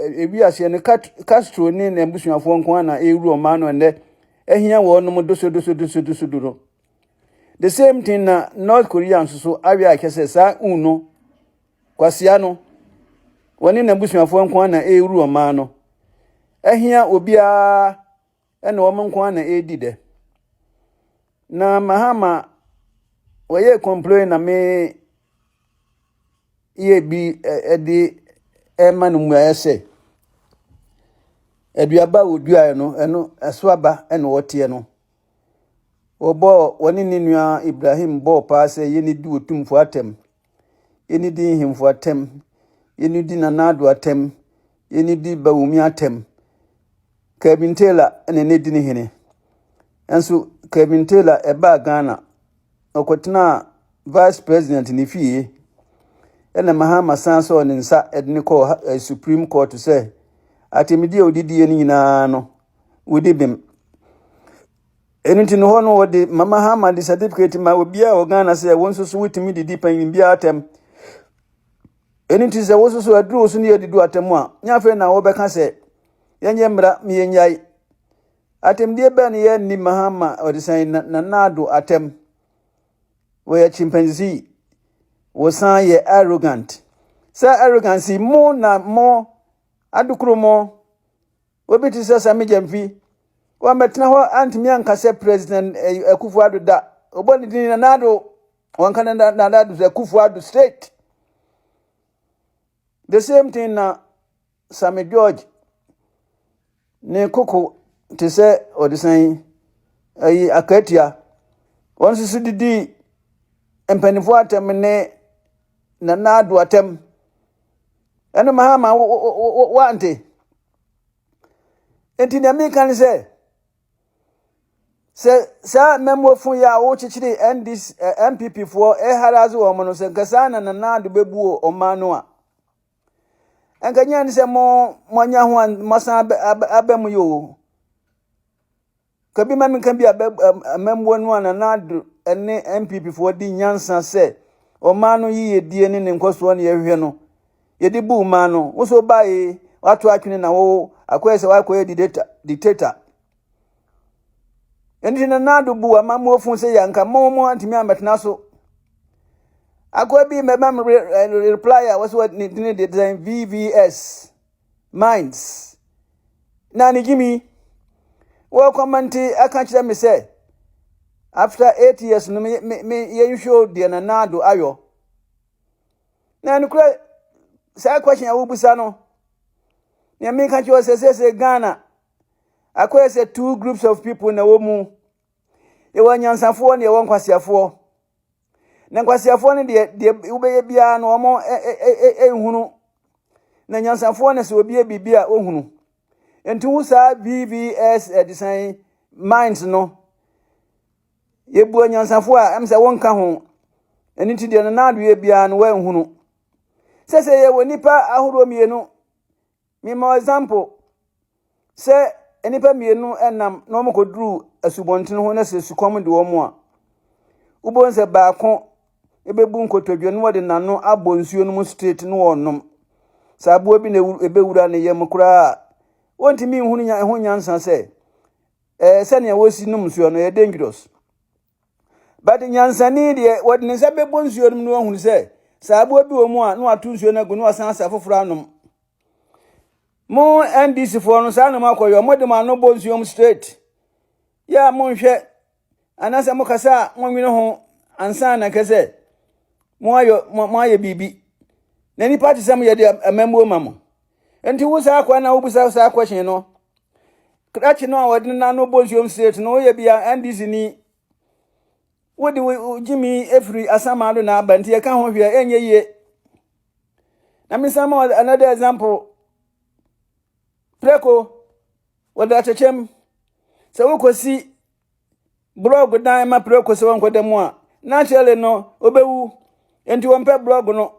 Ewiaseɛ no Castro ne n'abusuafoɔ nko ara na ɛrewura ɔman no ɛnnɛ ahia wɔnom dosodosodosodoso no. The same thing na North Korea nso so awe a kyɛ sɛ saa un no kwasia no wɔne n'abusuafoɔ nko ara na ɛrewura ɔman no. Ahia obiara ɛna wɔn nko ara na ɛredi dɛ. Na Mahama wɔyɛ complain na me yɛ bi de rema no mmuaeɛ sɛ, aduaba a wɔduaeɛ no, ɛno ɛso aba na wɔteɛ no. Wɔbɔɔ wɔne ne nua Ibrahim bɔɔ paa sɛ yɛnnidi Otumfoɔ atɛm, yɛnnidi nhemfo atɛm, yɛnnidi Nana Addo atɛm, yɛnnidi Bawumia atɛm. Kevin Taylor na na ɛdi ne hene. Nso Kevin Taylor ɛbaa Ghana ɔkɔtenaa Vice President ne fie ɛna Mahama san sɔɔ ne nsa de no kɔɔ eh, Supreme Court sɛ atɛmudi a ɔdidiiɛ no nyinaa no wɔdi bem. Ɛno nti no hɔ no wɔde Mahama de certificate ma obiara wɔ Ghana sɛ wɔn nso so wotumi didi panyin biara atɛm. Ɛno nti sɛ wo nso so aduru wo so ne yɛdidi atɛm a, nyɛ afei na wɔbɛka sɛ yɛnyɛ mmara ma yɛnyae. Atɛmdie bɛn ne yɛnni Mahama ɔde sɛn Nana Addo atɛm? Wɔyɛ chimpanzee. Wɔsan yɛ arrogant. Sɛ arrogance yi mo na mo adokoro mo. Obi te sɛ Sami Gyamfi. Wɔmmɛtena hɔ antumi anka sɛ President eh, Akufo Addo da. Ɔbɔ ne din Nana Addo. Wɔnka Nana Addo sɛ Akufo Addo straight. The same thing na Sammy George ne koko te sɛ ɔde sɛn ayi akatua. Wɔn nso so didi mpanimfoɔ atɛm ne Nana Addo atɛm. Ɛno Mahama wante. Nti nea meka ne sɛ sɛ saa mmɛmmoafo yi a wɔkyekyere NDC NPP foɔ ɛharaze wɔn no sɛ nka saa na Nana Addo bɛbu ɔman no a Nka nyɛ ne sɛ mo moanya ho a moasan aba mu yi o. Ka bi ma menka bi a amammuo no a Nana Addo ne NPP foɔ di nyansa sɛ ɔman no yiyedie ne ne nkɔsoɔ ne yɛhwehwɛ no. Yɛde bu ɔman no. Wo so bae wato atwene na wo akɔyɛ sɛ wakɔyɛ dictator. Ɛnti Nana Addo bu amammuo fo sɛ yɛ anka mo mo antumi ammɛtena so. Akoa bi mɛma me reply a wɔsɛ ne dini de design VVS minds. Na ne gyimi wɔ kɔmɛnte aka kyerɛ me sɛ after 8 years no me me me yɛnhwɛ deɛ Nana Addo ayɔ. Na nokorɛ saa question a wobisa no nea meka kyerɛ sɛ sɛsɛ Ghana akɔyɛ sɛ two groups of people na wɔ mu. Yɛwɔ anyansafoɔ na yɛwɔ nkwaseafoɔ. Na nkwaseafoɔ no deɛ deɛ wobɛyɛ biara no wɔn nhunu. Na nyansafoɔ no sɛ obi yɛ biribi a ɔhunu. Nti wo saa VVS ɛdesan minds no yɛbu anyansafoɔ a ɛm sɛ wonka ho. Ɛno nti deɛ Nana Addo yɛ biara no woanhunu. Sɛ sɛ yɛwɔ nnipa ahoroɔ mmienu. Mema example sɛ nnipa mmienu nam na wɔkɔduru asubɔnten ho na sɛ sukɔm de wɔn a, wobɛhu sɛ baako bɛbu nkotodwe na wɔde n'ano abɔ nsuo no mu straight na ɔrenom. Sɛ aboa bi na ɛbɛwura ne yam koraa a, wɔntumi nhunu nya ɛho nyansa sɛ ɛɛ sɛnea wɔsi nom nsuo no ɛyɛ dangerous. But nyansani deɛ wɔde ne nsa bɛbɔ nsuo no mu na wahunu sɛ sɛ aboa bi wɔ mu a na wato nsuo no agu na wasan asa foforɔ anom. Mo NDC foɔ no saa na mo akɔyɔ mo de mo ano bɔ nsuo mu straight. Yɛ a monhwɛ anaasɛ mo kasa a monwene ho ansa na kɛ sɛ mo ayɔ mo ayɛ biribi. Na nipa te sɛ mo yɛ de amammuo ma mo. Nti wo saa akwa na wobisa saa question no. Krakye no a wɔde n'ano bɔ nsuom straight no woyɛ bia NDC ni. Wode wo gyimi efiri asamado na aba nti yɛka ho hwɛ ɛnyɛ yie. Na mesan ma another example. Preko wɔde akyekyɛm sɛ wokɔsi blɔg dan ma preko sɛ wɔnkɔda mu a naturally no obewu nti wɔmpɛ blɔg no.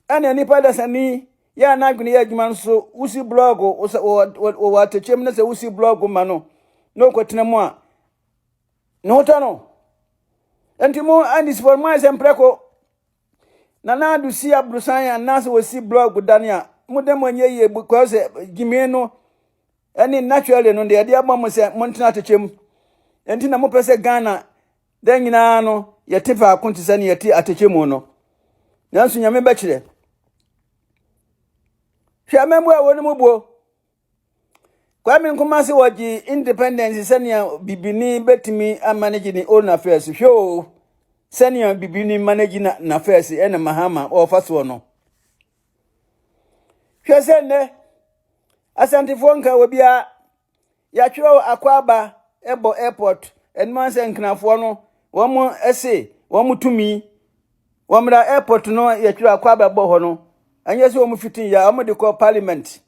Ɛna nipa dasani yɛ a n'adwene yɛ adwuma nso wosi blɔg wɔ atɛkyɛm no sɛ wosi blɔg ma no na ɔkɔtena mu a ne ho tɔ no. Nti mo andisifoɔ mo ayɛ sɛ mprɛko. Nana Addo si aborosan anaasɛ wɔsi blɔg dan a. mo da mo anyɛ yie because gyimii no ɛne naturally no deɛ yɛde abɔ mo sɛ montena atɛkyɛ mu. Nti na mopɛ sɛ Ghana da nyinaa no yɛte faako te sɛ ne yɛte atɛkyɛ mu no. Nanso Nyame bɛkyerɛ. Hwɛ amammuo a wɔn mu buo. Kwame Nkrumah se wɔgye independence sɛnea bibini bɛtumi amanage ne own affairs. Hwɛ o, sɛnea bibini manage na n'affairs ɛna Mahama ɔrefa soɔ no. Hwɛ sɛ nnɛ Asantefoɔ nka obiara yɛatwerɛ Akwaaba ɛbɔ airport ɛnum sɛ nkrafoɔ no wɔn ɛse wɔn tumi wɔn mmra airport no yɛtwerɛ Akwaaba bɔ hɔ no ɛnyɛ sɛ wɔn fiti yɛ wɔn de kɔ parliament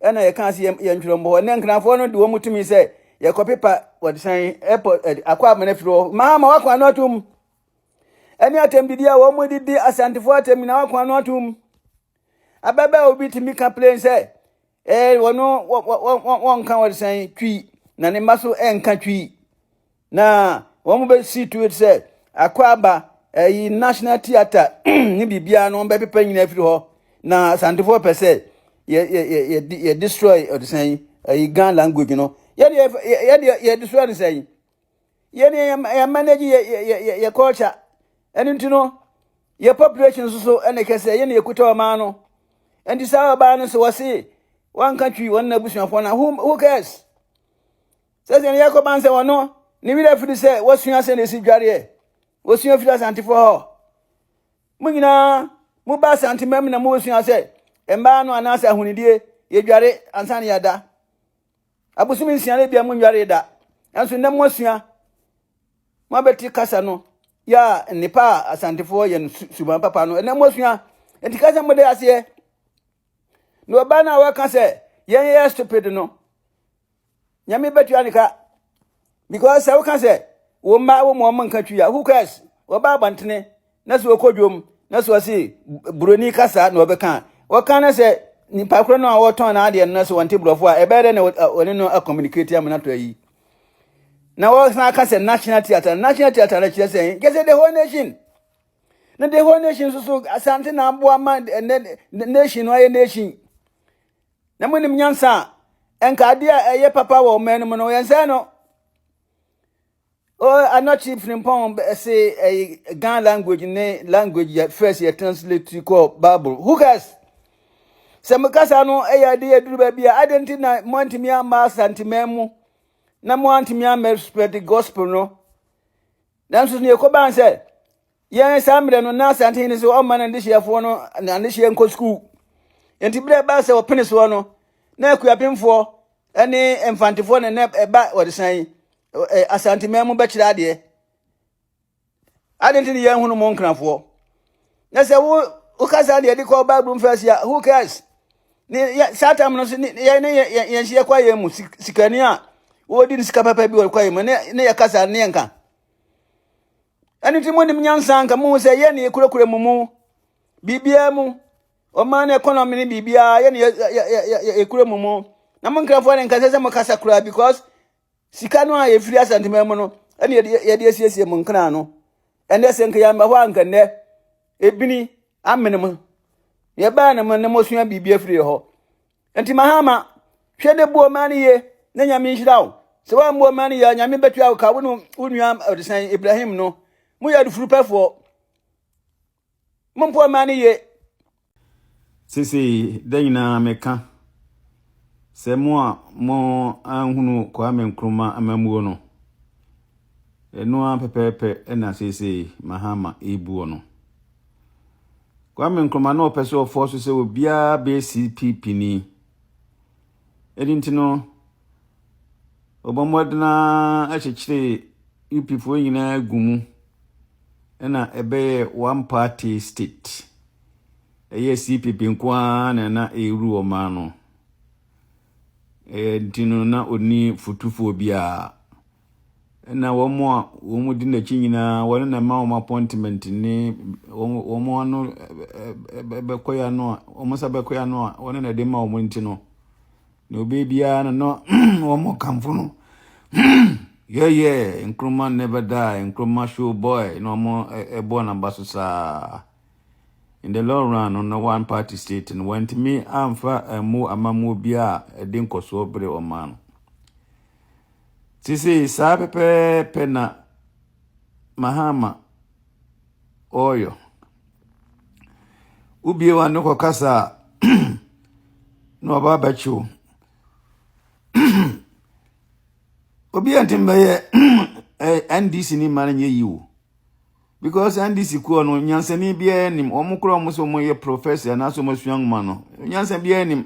ɛna yɛka ase yɛntwerɛ mbɔ hɔ. Ɛnɛ nkrafoɔ no de wɔn tumi sɛ yɛkɔ pepa wɔde sɛn airport ɛde Akwaaba no afiri hɔ. Mahama wakɔ ano atum ɛne atɛmdidi a wɔn didi Asantefoɔ atɛm nyinaa wakɔ ano atum. Abɛbɛ obi tumi ka plane sɛ wɔn wɔn wɔnka wɔde sɛn Twi na ne mma so ɛnka Twi na wɔn bɛ see to it sɛ Akwaaba ɛyi National Theatre ne biribiara no wɔn bɛ pepa nyinaa firi hɔ na Asantefoɔ pɛ sɛ yɛ yɛ yɛ yɛ yɛ destroy ɔde sɛn ɛyi Ga language no. Yɛ deɛ yɛ deɛ yɛ destroy ne sɛn yɛ ne yɛ yɛ manage yɛ yɛ yɛ yɛ culture. Ɛno nti no yɛ population nso so ɛna kɛsɛ yɛ ne yɛkuta ɔman no. Nti saa ɔbaa no so wɔse wɔnka Twi wɔn na abusuafoɔ no who cares? Sɛ sɛ ne yɛkɔ ban sɛ wɔno ne werɛ firi sɛ wɔsua sɛ na ɛsi dwareɛ wɔsua firi Asantefoɔ hɔ. Mo nyinaa moba Asantemam na mowɔsua sɛ mmaa no anaasɛ ahonidie yɛdware ansa ne yɛada abosom 6 no bia monware da. Nanso nnɛ moasua moabɛte kasa no yɛ a nnipa a Asantefoɔ yɛ no suban papa no ɛnɛ moasua. Nti kasa mode aseɛ na ɔbaa no a wɔka sɛ yɛn yɛ stupid no, Nyame bɛtua ne ka because sɛ woka sɛ wo mma wo ma ɔmo nka Twi a, who cares? Wɔba abɔntene na sɛ wɔkɔ dwom na sɛ wɔse buroni kasa na wɔbɛka a wɔka no sɛ nipa korɔ no a wɔtɔn n'adeɛ no na sɛ wɔnte borɔfo a ɛbɛyɛ dɛ na wɔne no acommunicate ama no atɔ ayi na wɔsan aka sɛ National Theatre. National Theatre no kyerɛ sɛ kɛsɛ the whole nation na the whole nation nso so Asante na aboa ma ɛnɛ nation no ayɛ nation. Na monim nyansa a ɛnka adeɛ a ɛyɛ papa wɔ ɔman no mu no yɛnsɛn no. Oh, Anɔkye Frimpɔn ɛsɛ ɛyɛ Ga language ne language yɛ first yɛ translate kɔ Bible. Who cares? Sɛ mo kasa no ɛyɛ ade yɛ duru baabi a ade nti na mo antumi amma Asanteman mu na mo antumi amma spread the gospel no. Nanso ne yɛkɔ ban sɛ yɛn saa mmerɛ no na Asante ne sɛ ɔma no adehyeɛfoɔ no na adehyeɛ nkɔ sukuu. Nti berɛ ɛbaa sɛ ɔpene soɔ no na Akuapemfoɔ ne Mfantefoɔ ne na ɛba wɔde san Asanteman mu bɛkyerɛ adeɛ ade nti ne yɛnhunu mo nkrafoɔ. Na sɛ wo wokasa deɛ de kɔ Bible mfɛsi a, who cares? Ne yɛ saa tam no so ne yɛn ne yɛn yɛn hyɛ kɔ yɛn mu sikani a wɔdi ne sika papa bi wɔ kɔ yɛn mu ne yɛ kasa ne yɛn ka. Ɛno nti mo nim nyansa nka mo sɛ yɛn ne yɛkurakura mu mu biribiara mu ɔman no economy ne biribiara yɛn ne yɛ yɛ yɛ yɛkura mu mu na mo nkrafoɔ ne nkasa sɛ mo kasa koraa because sika no a yɛfiri Asanteman mu no ɛne yɛde asiesie mo nkran no. Ɛnɛ sɛ nka yɛamba hɔ a nka nnɛ ebini amene mo. Yɛbaa ne mo ne mo sua biribi afiri hɔ. Nti Mahama hwɛ ne bu ɔman no yie na Nyame nhyira wo. Sɛ woammu ɔman no yie a, Nyame bɛtua wo ka. Wo ne wo nua ɔde sɛn Ibrahim no moyɛ adufurupɛfoɔ. Mompo ɔman no yie. Sesei da nyinaa meka sɛ mo a mo anhunu Kwame Nkrumah amammuo no, ɛno ara pɛpɛɛpɛ ɛna seesei Mahama ɛrebuo no. Kwame Nkrumah na ɔpɛ sɛ ɔfɔ so sɛ obiara bɛyɛ CPP ni. Ɛno nti no, ɔbɔ mmɔden ara akyekyere UP foɔ nyinaa gu mu ɛna ɛbɛyɛ one party state. Ɛyɛ CPP nko ara na na ɛreru ɔman no. Ɛyɛ nti no na ɔni fotufoɔ biara. Ɛna wɔn a wɔn di n'akyi nyinaa wɔn na ɛma wɔn appointment ne wɔn ano bɛkɔ ya no a wɔn nsa bɛkɔ ya no a wɔn na ɛde ma wɔn. Nti no na obi biara no na wɔn kamfo no yɛyɛ Nkrumah never die, Nkrumah show boy na wɔn ɛbɔ n'aba so saa. In the long run no, na one party state no, wantumi amfa ammu amammuo biara a ɛde nkɔsoɔ bere ɔman no. Seesei saa pɛpɛɛpɛ na Mahama ɔreyɔ. Wobie w'ano kɔkasa a, na waba abɛkye wo. Obi a ntumi bɛyɛ NDC ni ma no nyɛ yi o. Because NDC kuo no, nyansani biara nim. Wɔn koraa wɔn sɛ wɔn yɛ professor anaasɛ wɔn asua nwoma no, nyansa biara nim.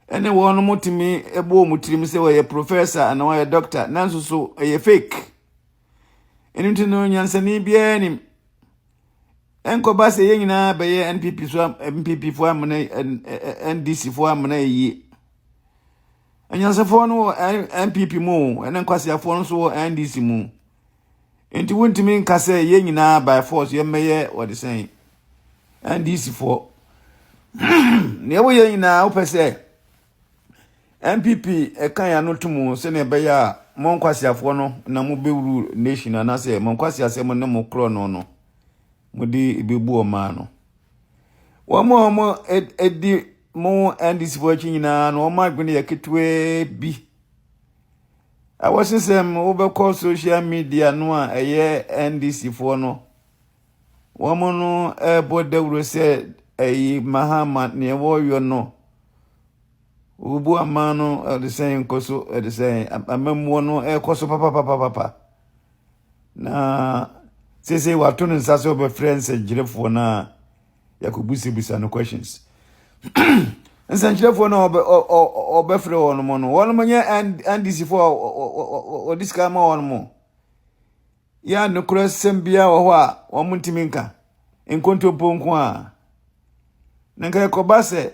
Ɛne wɔn mo tumi bɔ wɔn tirim sɛ wɔyɛ professor anaa wɔyɛ doctor, nanso so ɛyɛ fake. Ɛno nti no, nyansani biara nim. Ɛnkɔba sɛ yɛn nyinaa bɛyɛ NPP so NPP foɔ amena NDC foɔ amena yie. Anyansafoɔ no wɔ NPP mu o, ɛne nkwaseafoɔ no nso wɔ NDC mu. Nti wontumi nka sɛ yɛn nyinaa by force yɛmmɛyɛ wɔde sɛn NDC foɔ. Nea woyɛ nyinaa wopɛ sɛ NPP ɛka yɛn ano to mu sɛnea ɛbɛyɛ a mo nkwaseafoɔ no na mobɛwuru nation anaasɛ mo nkwaseasɛm ne mo korɔ no no mode bɛbu ɔman no. Wɔn a wɔdi mo NDC foɔ akyi nyinaa no wɔn adwene yɛ ketewaa bi. Awɔsesɛm wobɛkɔ social media no a ɛyɛ NDC foɔ no, wɔn no ɛrebɔ dawuro sɛ ɛyi Mahama nea wɔreyɔ no, wɔbu aman no ɛde sɛn nkɔ so ɛde sɛn amammuo no ɛrekɔ so papapapapa. Na seesei wato ne nsa sɛ ɔbɛfrɛ nsɛnkyerɛfoɔ no a yɛakɔbisabisa no questions. Nsɛnkyerɛfoɔ no a ɔbɛfrɛ wɔn no, wɔn nyɛ NDC foɔ a wɔde sika ma wɔn mo. Yɛ a nokorɛ sɛm biara wɔ hɔ a wɔn ntumi nka. Nkontompo nko a. Na nka ɛkɔba sɛ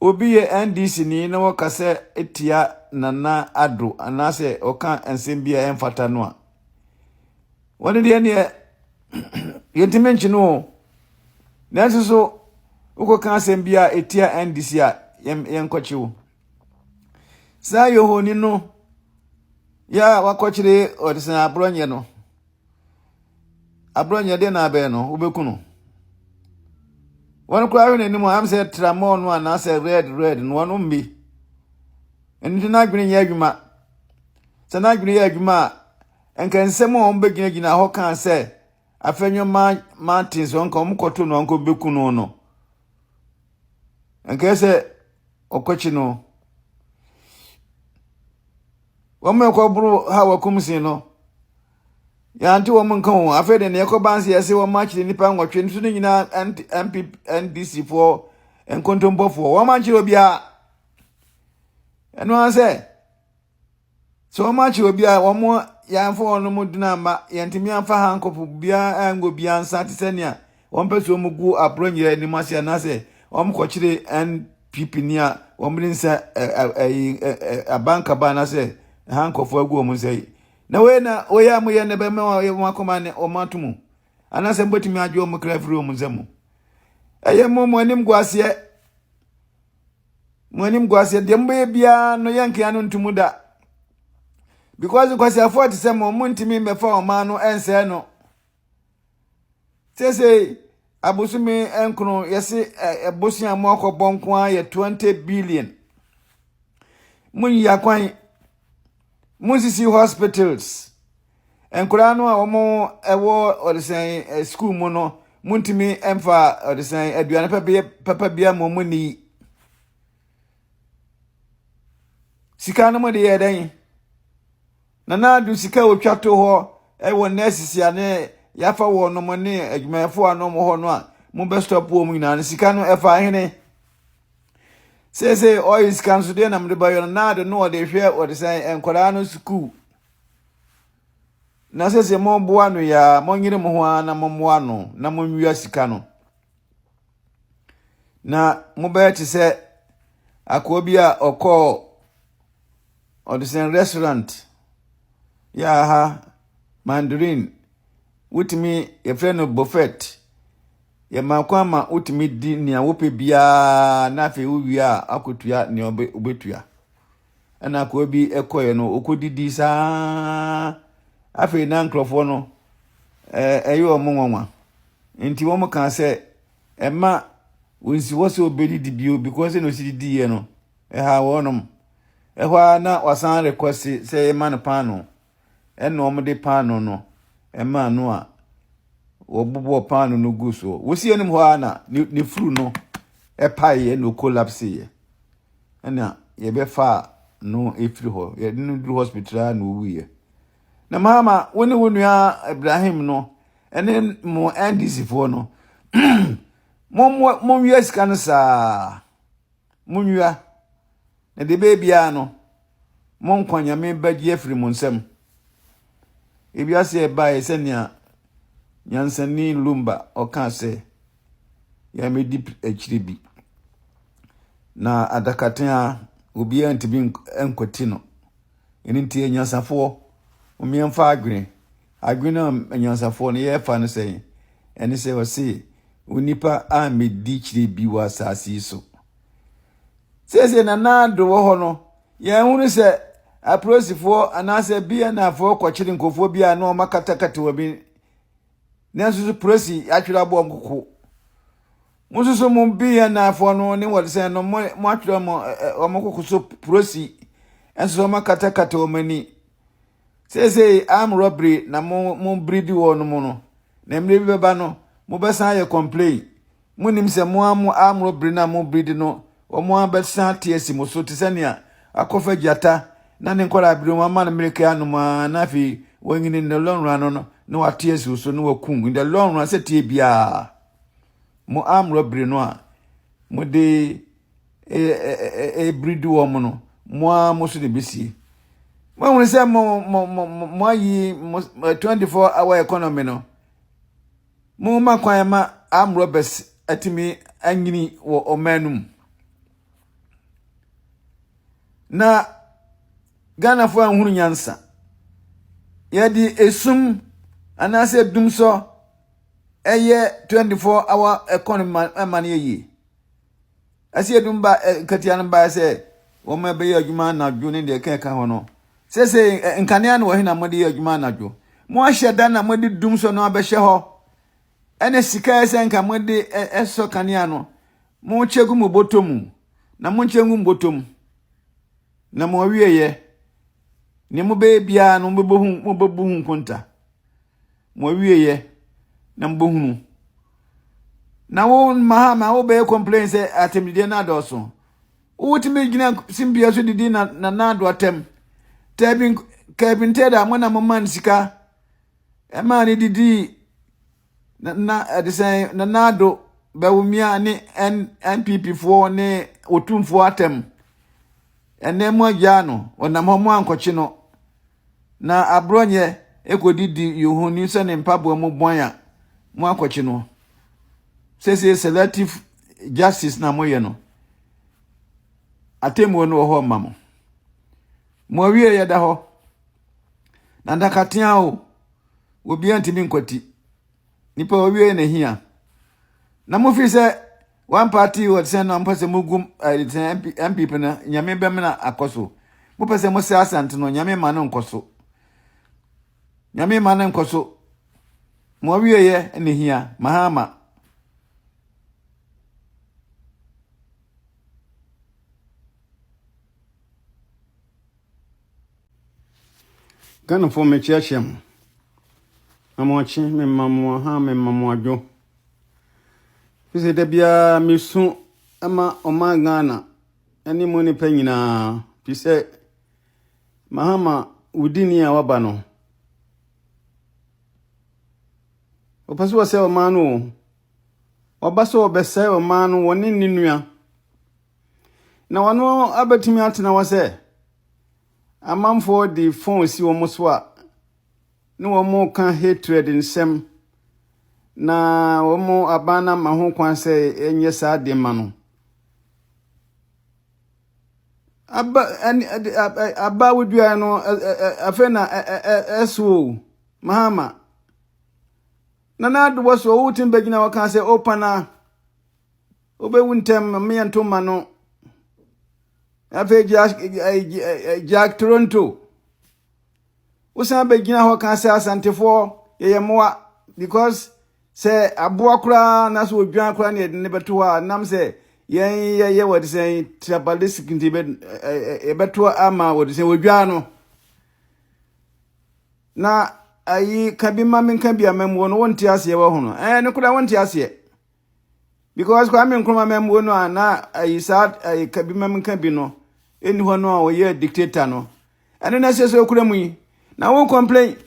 obi yɛ NDC ni na wɔkasa tia Nana Addo anaasɛ ɔka nsɛm bi a ɛmfata no a, wɔn deɛ neɛ yɛntumi nkye no o. Nanso so wokɔka asɛm bi a ɛtia NDC a yɛnkɔkye wo. Saa yohoni no yɛ a wakɔkyere ɔde sɛn aborɔnyɛ no. Aborɔnyɛ deɛ na abɛn no wobɛku no. Wɔn koraa hwɛ n'anim a am sɛ tramɔɔ no anaasɛ red red no wɔn mbi. Ɛno nti n'adwene nyɛ adwuma. Sɛ n'adwene yɛ adwuma a, nka nsɛm a wɔbɛgyinagyina hɔ kaa sɛ afɛnwo Martins nka wɔn kɔto no nka wɔbɛku no no. Nka sɛ ɔkɔkye no. Wɔn a ɛkɔboro ha wɔkum sin no. Yɛante wɔn nka o. Afei de nea ɛkɔba nso yɛse wɔn akyere nnipa nwɔtwe nso ne nyinaa MP NDC foɔ nkontompɔfoɔ. Wɔn ankyere obiara. Ɛno ara sɛ sɛ wɔn akyere obiara wɔn yɛamfa wɔn mu dena amma yɛntumi amfa hankɔfo biara angu obiara nsa te sɛ nea wɔn pɛ sɛ wɔn gu aborɔ nyinaa anim ase anaasɛ wɔn kɔkyere NPP ni a wɔn de nsa ɛyi abankaba anaasɛ hankɔfo agu wɔn nsa yi. Na wei na wei a moyɛ no bɛma wɔn akoma ne wɔn ato mu, anaasɛ mobɛtumi agye wɔn kra afiri wɔn nsa mu. Ɛyɛ mo mo anim gu aseɛ, mo anim gu aseɛ, deɛ mobɛyɛ biara no yɛnkea no nto mu da. Because nkwasiafoɔ te sɛ mo, montumi mmɛfa ɔman no ɛnsɛe no. Seesei abosome nkono yɛse ɛbosea mo akɔbɔ nko ara yɛ 20 billion. Monyi akwan, monsisi hospitals. Nkwadaa no a wɔn ɛwɔ ɔdesɛn school mu no, montumi mfa ɔdesɛn aduane papa bia ma wɔn nni. Sika no mo de yɛ dɛn? Nana Addo sika a otwa to hɔ wɔ nurses a ne yɛafa wɔn nom ne adwumayɛfo a nom hɔ no a mobɛ stop wɔn nyinaa no sika no ɛfa hene? Seesei ɔyɛ sika nso deɛ na mode bɛyɛ no Nana Addo no ɔde hwɛ ɔde sɛn nkwadaa no sukuu na seesei moboa no yɛ a monyere mo ho ara na mommoa no na monwia sika no na mobɛyɛ te sɛ akoa bi a ɔkɔɔ Ɔde sɛn restaurant yɛ aha mandarin wotumi yɛfrɛ no buffet yɛma kwan ma wotumi di nea wopɛ biara na afei wowie a akɔtua nea wobɛtua ɛna akoa bi ɛkɔɛ no ɔkɔdidi saa afei na nkurɔfoɔ no ɛyɛ wɔn nwanwa. Nti wɔn kaa sɛ ɛma wɔnsi hɔ sɛ ɔbɛdidi bio because sɛ na ɔsi didiiɛ no ɛha wɔnom. Ɛhɔ ara na wasan request sɛ yɛma no paano. Ɛna wɔde paano no ɛmaa no a wɔbobɔɔ paano no gu soɔ. Wɔsi anim hɔ ara na ne furu no ɛpaeɛ na ɔkolapseeɛ. Ɛna yɛbɛfaa no ɛfiri hɔ. Yɛde no duru hospital ara na ɔwuiɛ. Na Mahama, wo ne wo nua Ibrahim no ɛne mo NDC foɔ no, monwia sika no saa. Monwia. Na deɛ ɛbɛyɛ biara no, mo nkwa Nyame bɛgye afiri mo nsam. Ewiase a ɛbaeɛ sɛnea nyansani Lumba ɔkaa sɛ, yɛmmɛdi akyire bi. Na adakatea obiara ntumi nkwati no. Ɛno nti anyansafoɔ, momyɛmfa adwene. Adwene a anyansafoɔ no yɛfa no sɛn? Ɛne sɛ ɔse onipa ammɛdi kyire bi wɔ asase yi so. Seesei Nana Addo wɔ hɔ no, yɛnhunu sɛ apolisifoɔ anaasɛ BNAfoɔ kɔkyere nkurɔfoɔ bi a na wɔakatakata wɔn bi nanso so polisi atwerɛ aboɔ nkoko. Mo nso so mo BNAfoɔ no ne wɔde sɛn no mo atwerɛ mo wɔn koko so polisi nso so wɔakatakata wɔn ani. Seesei arm robbery na mo mo biridi wɔn mo no na mmerɛ bi bɛba no mobɛsan ayɛ complain. Monnim sɛ mo ara mo arm robbery no a mo biridi no wɔn ara bɛsan ate asi mo so te sɛ nea akɔfa gyata na ne nkwadaa bere mu ama no mmirika anom ara na afei wanyini in the long run no na wate asi wo so na wakum in the long run sɛ tie biara mo arm robbery no a mode ɛbiridi wɔn no mo ara mo so na ebesie. Moahunu sɛ mo mo mo mo ayi mo 24 hour economy no Momma kwan ma armed robbers atumi anyini wɔ ɔman no mu. Na Ghanafoɔ anhunu nyansa. Yɛde esum anaasɛ dumsɔ ɛyɛ 24 hour economy ma no yɛ yie. Ɛsɛ yɛdum ba nkatia no baeɛ sɛ wɔn bɛyɛ adwuma anadwo ne deɛ ɛka ɛka ho no. Sese nkanea no wɔ he na mode yɛ adwuma anadwo? Mo ahyɛ da na mode dum sɔ no abɛhyɛ hɔ. Ɛna sika ɛsɛ nka mode ɛsɔ kanea no. Mo kyɛ gu mo bɔtɔ mu. Na mo nkyɛ ngu mo bɔtɔ mu. Na mo awieɛ. Ne mo bɛyɛ biara no mo bɛbu ho nkonta. Mo awieɛ na mo bɛhunu. Na wo Mahama wobɛyɛ complain sɛ atɛmdidiɛ no adɔɔso. Wotumi gyina simpie so didi na Nana Addo atɛm. Tɛbin Kevin Teda mo na mo man sika ɛmaa ne didi na na ɛde sɛn Nana Addo Bawumia ne N NPP foɔ ne Otumfoɔ atɛm. Ɛnɛ mo agyaa no ɔnam hɔ mo ankɔkye no. Na aborɔnyɛ ɛkɔdidi yohoni sɛ ne mpaboa mu bɔn a mo akɔkye no. Sese selective justice na moyɛ no. Atemmuo no wɔ hɔ ma mo. Mo awie yɛ da hɔ. Na ndakatea o, obiara ntumi nkwati. Nipa owie na hia. Na mo fi sɛ one party wɔ sɛ na mo pɛ sɛ mo gu sɛ MPP no nyame bɛmena akɔ so. Mo pɛ sɛ mo sɛ asante no nyame ma no nkɔ so. Nyame ma no nkɔ so. Mo awie yɛ na hia mahama. Ghanafoɔ mekyeakyea mo. Amoakye mema mo aha mema mo adwo. Firi sɛ da biara mesu ma ɔman Ghana ne mu nnipa nyinaa firi sɛ Mahama wudini a waba no ɔpɛ sɛ ɔsɛe ɔman no o. Ɔba sɛ ɔbɛsɛe ɔman no wɔne ne nua. Na ɔno abɛtumi atena hɔ sɛ amanfoɔ de phone si wɔn so a ne wɔn ka hatred nsɛm na wɔn aban no ama ho kwan sɛ ɛnyɛ saa de ma no. Aba ɛne aba wodua no afei na ɛso o Mahama. Nana Addo wɔ so wotim bɛgyina hɔ ka sɛ opana wobɛwu ntɛm meyɛ nto ma no afei Jack Toronto wosan bɛgyina hɔ ka sɛ asantefoɔ yɛyɛ mmoa because Sɛ aboa koraa na sɛ odwan koraa na yɛde ne bɛto hɔ a nam sɛ yɛn yɛyɛ wɔde sɛn tribalistic nti yɛbɛto ama wɔde sɛn odwan no. Na ayi ka bi ma menka bi a mammuo no wonte aseɛ wɔ ho no. Ɛɛ no koraa wonte aseɛ. Because Kwame Nkrumah mammuo no a na ayi saa ayi ka bi ma menka bi no ɛnni hɔ no a ɔyɛ dictator no. Ɛno na ɛsɛ sɛ okura mu yi. Na wo complain.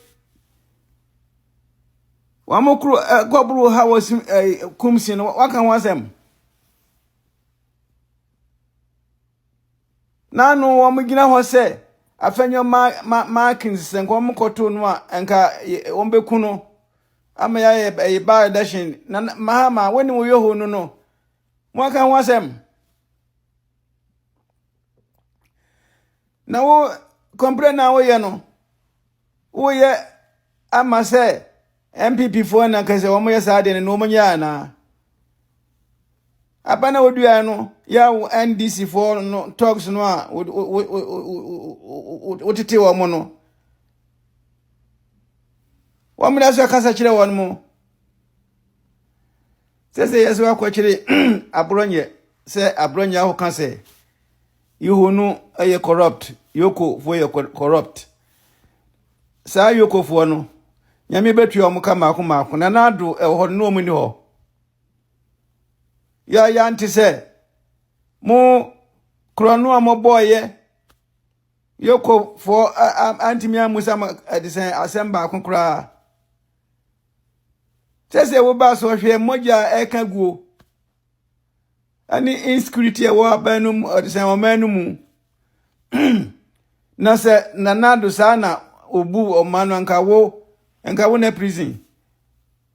Wɔn koro kɔboro ha wɔ sim ɛɛ kumsi no waka ho asɛm. N'ano wɔn gyina hɔ sɛ afɛnyɔ ma ma Markins sɛ nka wɔn kɔto no a nka wɔn bɛku no ama yɛayɛ ɛyɛ by election na Mahama wɔne wɔn yoho no no mo aka ho asɛm na wo complain na woyɛ no woyɛ ama sɛ NPP foɔ na nka sɛ wɔn yɛ saa deɛ no na wɔn nyɛ anaa. Aba na woduae no yɛ wo NDC foɔ no talks no a wotete wɔn no. Wɔn na so kasa kyerɛ wɔn mo. Sɛ sɛ yɛ sɛ wakɔkyere aborɔnyɛ sɛ aborɔnyɛ ahoka sɛ Yeho no yɛ corrupt, Yoko foɔ yɛ corrupt. Saa Yoko foɔ no, Nyame bɛtua wɔn ka mmaako mmaako. Na n'ado ɛwɔ hɔ no na wɔn ni hɔ. Yɛayɛ nte sɛ mo korɔno a mobɔeɛ Yokofoɔ antumi ammusa mo ɛde sɛn asɛm baako koraa. Sɛ sɛ woba so hwɛ mogya a ɛka guo ɛne insecurity ɛwɔ aban no mu ɛde sɛn ɔman no mu na sɛ Nana Addo saa na obu ɔman no anka wo nka wo na prison.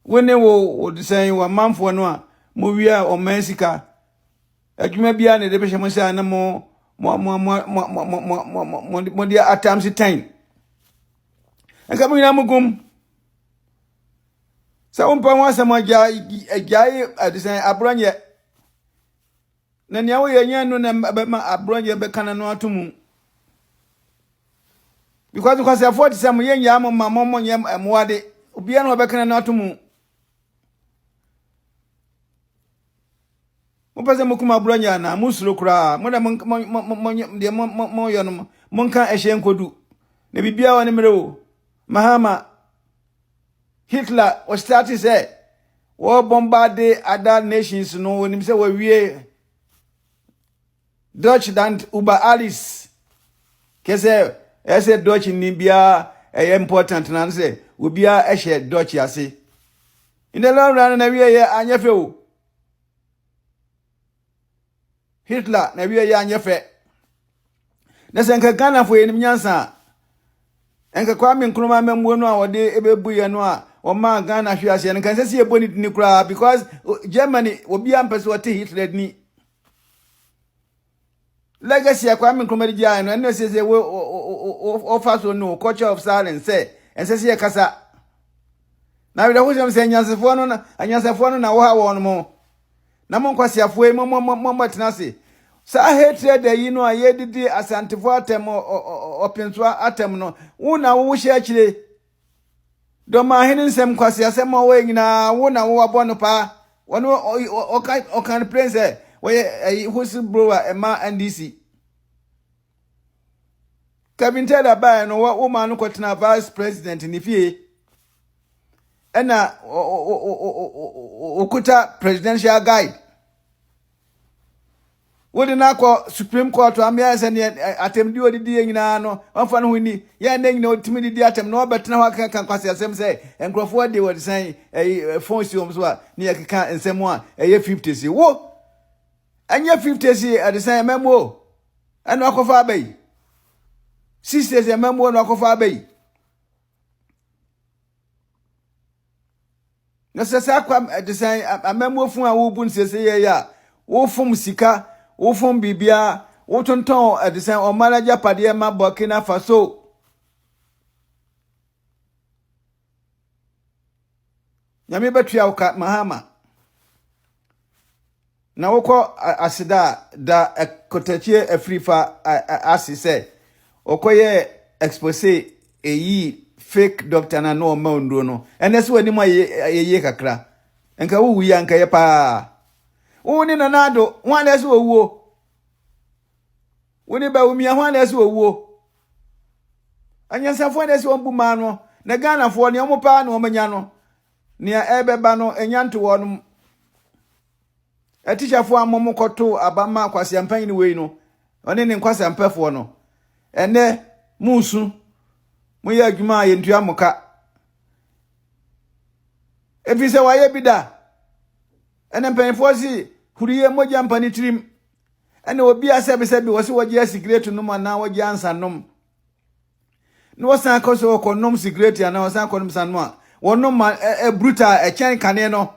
Wo ne wo wɔde sɛn w'amanfoɔ no a mowia ɔman sika adwuma biara na ɛde bɛhyɛ mo nsa na mo mo mo mo mo mo mo mo mo mo mo de atam se tɛn nka mo nyinaa mo gum sɛ wompɛ ho asɛm agyae agyae ɛde sɛn aborɔ nyɛ Na nea woyɛ nyɛ no na ɛbɛma aborɔnyɛ bɛka n'ano ato mu. Because nkwaseafoɔ te sɛ mo yɛ nyaa mo ma mo mo nyɛ mmoa de obiara na ɔbɛka n'ano ato mu. Mopɛ sɛ mokum aborɔnyɛ anaa? Mosuro koraa. Mo na mo mo mo mo deɛ mo mo moyɛ no monka ɛhyɛ nkodu. Na biribiara wɔ ne mmerɛ o. Mahama Hitler ɔstarte sɛ wɔ bombarde other nations no onim sɛ wɔawie Deutschland über alles kɛ sɛ ɛyɛ sɛ Dutch ni biara ɛyɛ important na sɛ obiara ɛhyɛ Dutch ase in the long run na wie yɛ anyɛ fɛ o Hitler na wie yɛ anyɛ fɛ. Na sɛ nka Ghanafoɔ yɛnim nyansa a, nka Kwame Nkrumah amammuo no a wɔde ɛbɛbu yɛ no a wɔmaa Ghana hwe aseɛ no, nka ɛnsɛ sɛ yɛbɔ ne dini koraa because Germany obiara mpɛ sɛ ɔte Hitler dini. Legacy a Kwame Nkrumah de gyaeɛ no, ɛno ɛsɛ sɛ wɔfa so no culture of silence sɛ ɛnsɛ sɛ yɛkasa. Na awerɛhosɛm sɛ anyansafoɔ no anyansafoɔ no na wɔha wɔn mo. Na mo nkwaseafoɔ yi, mo mo mo mo tena ase. Saa hatred yi no a yɛdidi Asantefoɔ atɛm, ɔpensoa atɛm no, wo na wo hyɛ akyire. Dɔmahene nsɛm nkwaseasɛm a wɔyɛ nyinaa, wo na wo abɔ no paa. Wɔn ɔka ɔka no plain sɛ wɔyɛ ɛyi whistleblower ɛma NDC. Kevin Taylor baeɛ no, wo maa no kɔtena vice president ne fie. Ɛna okuta presidential guide. Wode no akɔ Supreme Court amea sɛ neɛ atɛmdi odidi yɛ nyinaa no ɔmfa no ho ni. Yɛn nɛ nyina otumi didi atɛm na ɔbɛtena hɔ akeka nkwasi asɛm sɛ nkurɔfoɔ de wɔde sɛn ɛyi phone si wɔn so a ne yɛkeka nsɛm a ɛyɛ 50 si wo ɛnyɛ 50 si ɛde sɛn mɛmuo ɛna akɔfa aba yi 60 si mɛmuo na akɔfa aba yi. Na sɛ saa kwa ɛte sɛn amammuofo a wobu no sese yɛ yɛ a wofom sika, wofom biribiara, wotontɔn ɛte sɛn ɔman agyapadeɛ ma Burkina Faso. Nyame bɛtua wo ka Mahama. Na wokɔ aseda a, da Kɔtɛkyeɛ Afirifa ase sɛ ɔkɔyɛɛ expose eyii fake doctor no a na ɔma nnuro no. Ɛnɛ sɛ w'anim ayɛ yie kakra. Nka wowu yi a nka yɛ paa. Wo ne Nana Addo, hwan na ɛsɛ owuo? Wo ne Bawumia, hwan na ɛsɛ owuo? Anyansafoɔ na ɛsɛ wɔn bu maa no, na Ghanafoɔ nea wɔn paa na wɔn anya no, nea ɛrebɛba no enya nto wɔn. Atikyafoɔ a mo kɔto aba ma kwasiampanyin wei no, ɔne ne nkwasiampɛfoɔ no, ɛnɛ musu, moyɛ adwuma a yɛntua mo ka. Ɛfiri sɛ wayɛ bi da. Ɛna mpanyinfoɔ se huruyɛ mogya mpa ne tirim. Ɛna obi a sɛbisɛbi wɔ se wɔgye asigiretu nom anaa wɔgye ansa nom. Na wɔsan kɔ sɛ wɔkɔ nom sigiretu anaa wɔsan kɔ nom sa nom a wɔnom ma ɛbruta ɛkyɛn kane no.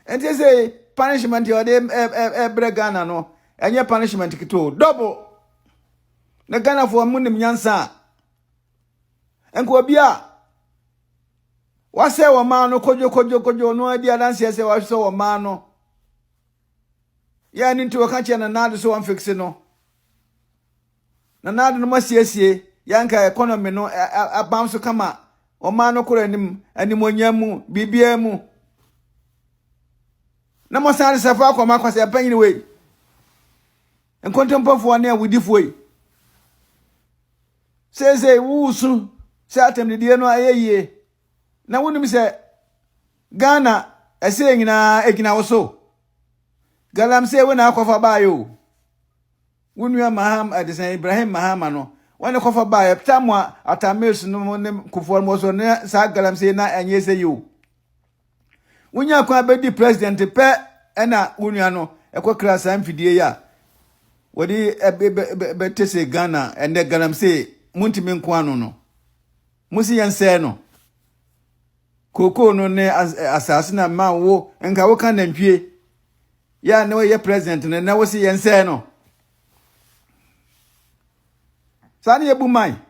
Nti sɛ punishment a wɔde ɛbrɛ Ghana no ɛnyɛ punishment ketewa double. Na Ghanafoɔ mo nim nyansa a nka obi a Wasɛe ɔman no kodwokodwokodwo no adi adanseɛ sɛ wasɔ ɔman no. Yɛ ɛno nti wɔka kyerɛ Nana Addo sɛ wɔmfikse no. Nana Addo no masiesie yɛnka economy no abam so kama ɔman no kora anim animonyam mu biribiara mu. Na mosan de safa akɔma kwasɛ mpanyin wei. Nkontompofoɔ ne awudifoɔ yi. Seesei woresu sɛ atɛmdidie no ayɛ yie na wonim sɛ Ghana ɛsɛ nyinaa ɛgyina wo so. Galamsey wo na akɔfa baayɛ o. Wo nua Maham ɛdesɛn Ibrahim Mahama no wɔne kɔfa baayɛ tam a Atta Mills no ne Kufuor mo so ne saa galamsey na ɛnyɛ sɛ yi o. Wonya kwan bɛdi president pɛ ɛna wo nua no ɛkɔkra saa mfidie yi a wɔde bɛte sɛ Ghana ɛnɛ galamsey montumi nko ano no mo si yɛn sɛɛ no kookoo no ne asase na ma wo nka woka nantwie yɛ a ne wɔyɛ president no na wo si yɛn sɛɛ no saa ne yɛbu man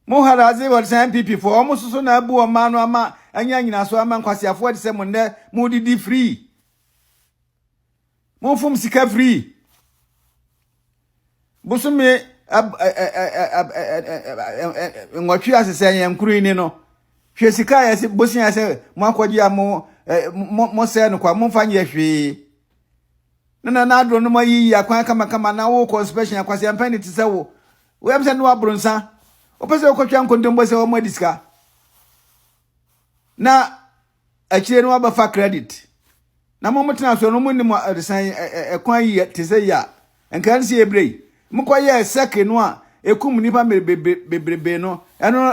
Mo haradze wɔde sɛ NPP foɔ wɔn soso na abu ɔman no ama anya nyinaso ama nkwaseafoɔ de sɛ mo nnɛ mo didi free. Mo fom sika free. Bosome nwɔtwe asesɛ yɛn koro yi ni no. Hwɛ sika a yɛse bosia sɛ mo akɔgye a mo mo sɛ no kwa mo mfa nyɛ hwee. Na na na adoro no mo ayiyi akwan kamakama na wo kɔ inspection akwaseampa ni te sɛ wo. Woyam sɛ Noa boro nsa. Wopɛ sɛ wokɔtwa nkontompo sɛ wɔn adi sika. Na akyire no wabɛfa credit. Na mo motena so no mo nim ɛdesan ɛkwan yi te sɛ yi a nka ɛne sɛ yɛbrɛ yi. Mokɔyɛɛ sɛke no a ɛkum nnipa bebrebe no ɛno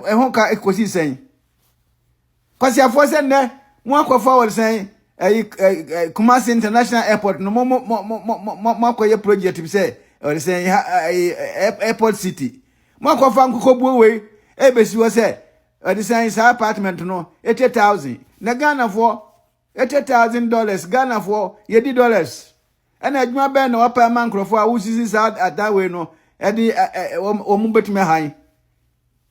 ɛho ka kɔsi sɛn. Kwasiafoɔ sɛ nnɛ mo akɔfa wɔ sɛn ɛyi ɛ Kumasi International Airport no mo mo mo mo mo mo akɔyɛ project bi sɛ ɔde sɛn ha ɛyi airport city mo akɔfa nkokɔbuo wei ɛbɛsi hɔ sɛ ɔde sɛn saa apartment no 80,000 na Ghanafoɔ $80,000 Ghanafoɔ yɛdi dollars ɛna adwuma bɛn na wapɛ ama nkurɔfoɔ a wosisi saa adan wei no ɛde wɔn bɛtumi ahan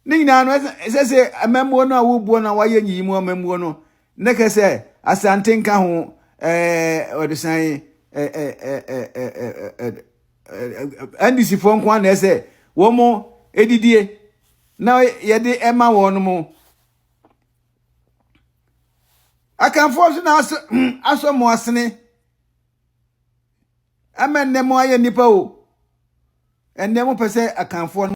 Ne nyinaa no, ɛsɛ sɛ amammuo no a wobuo no a wɔayɛ nyiyimu amammuo no, ne kɛ sɛ Asante nka ho ɛɛ wɔde san ɛɛ NDC foɔ nko ara na ɛsɛ wɔn edidie na yɛde ɛma wɔn mo. Akanfoɔ nso na asɔ asɔ mo asene ama nnɛ mo ayɛ nnipa o. Ɛnnɛ mo pɛ sɛ akanfoɔ no.